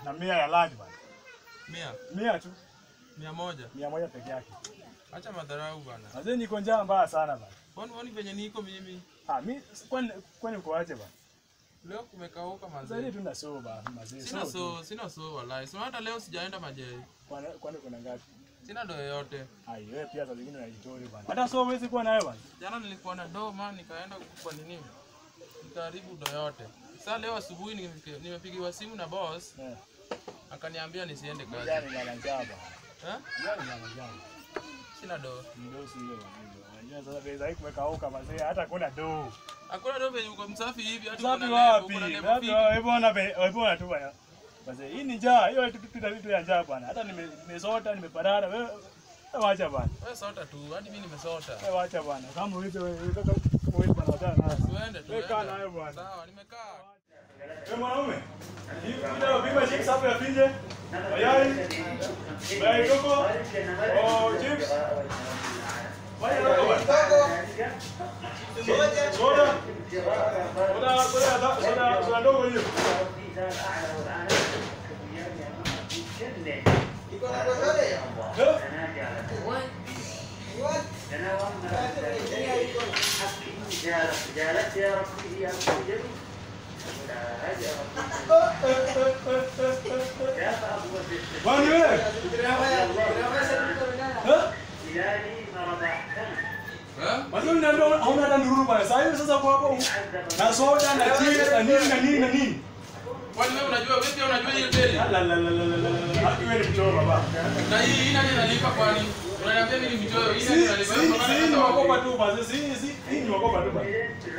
Na 100 ya lunch bwana. 100. 100 tu. 100. 100 peke yake. Acha madharau bwana. Mazee niko njaa mbaya sana bwana. Kwani venye niko mimi? Ah, mimi kwani uko aje bwana? Leo kumekauka mazee. Sasa tuna so bwana mazee. Sina so wallahi. So hata leo sijaenda majei. Kwani kuna ngapi? Sina do yoyote. Ai, wewe pia saa zingine unajitori bwana. Hata so huwezi kuwa nayo bwana. Jana nilikuwa na do man, nikaenda kwa nini? Nikaharibu do yote. Sasa leo asubuhi nimepigiwa simu na boss. Yeah. Akaniambia nisiende kazi. Jana nilala njaa bwana. Eh? Jana nilala njaa. Sina do. Ndio si hiyo bwana. Unajua sasa bei za kumekauka mazee, hata kuna do. Hakuna do venye uko msafi hivi hata kuna wapi? Wewe bwana wewe bwana tu bwana. Mazee hii ni njaa, hiyo tu ya njaa bwana. Hata nimesota, nimeparara. Wewe wacha bwana. Wewe sota tu, hadi mimi nimesota. Wewe wacha bwana. Kama wewe wewe kama wewe bwana wacha nayo. Tuende tu. Wewe kaa nayo bwana. Sawa, nimekaa. Wewe mwanaume. Hii ndio bima chips hapo ya pinje. Mayai. Mayai koko. Oh, chips. Mayai koko bwana. Soda. Soda soda ndogo hiyo. Kwani wewe? Mazuri ndio hauna hata ndururu bwana. Sasa hivi sasa kwa hapo na soda na chips na nini na nini na nini. Kwani wewe unajua, wewe pia unajua hiyo teli? La la la la la. Haki wewe ni mchoyo baba. Na hii nani analipa kwani? Unaniambia mimi ni mchoyo, hii nani analipa? Si ni wakopa tu basi. Si hii ni wakopa tu basi.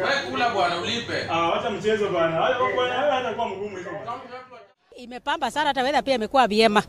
Wewe kula bwana ulipe. Ah, wacha mchezo bwana. Haya bwana, haya hatakuwa mgumu hizo bwana. Imepamba sana hata weather pia imekuwa vyema.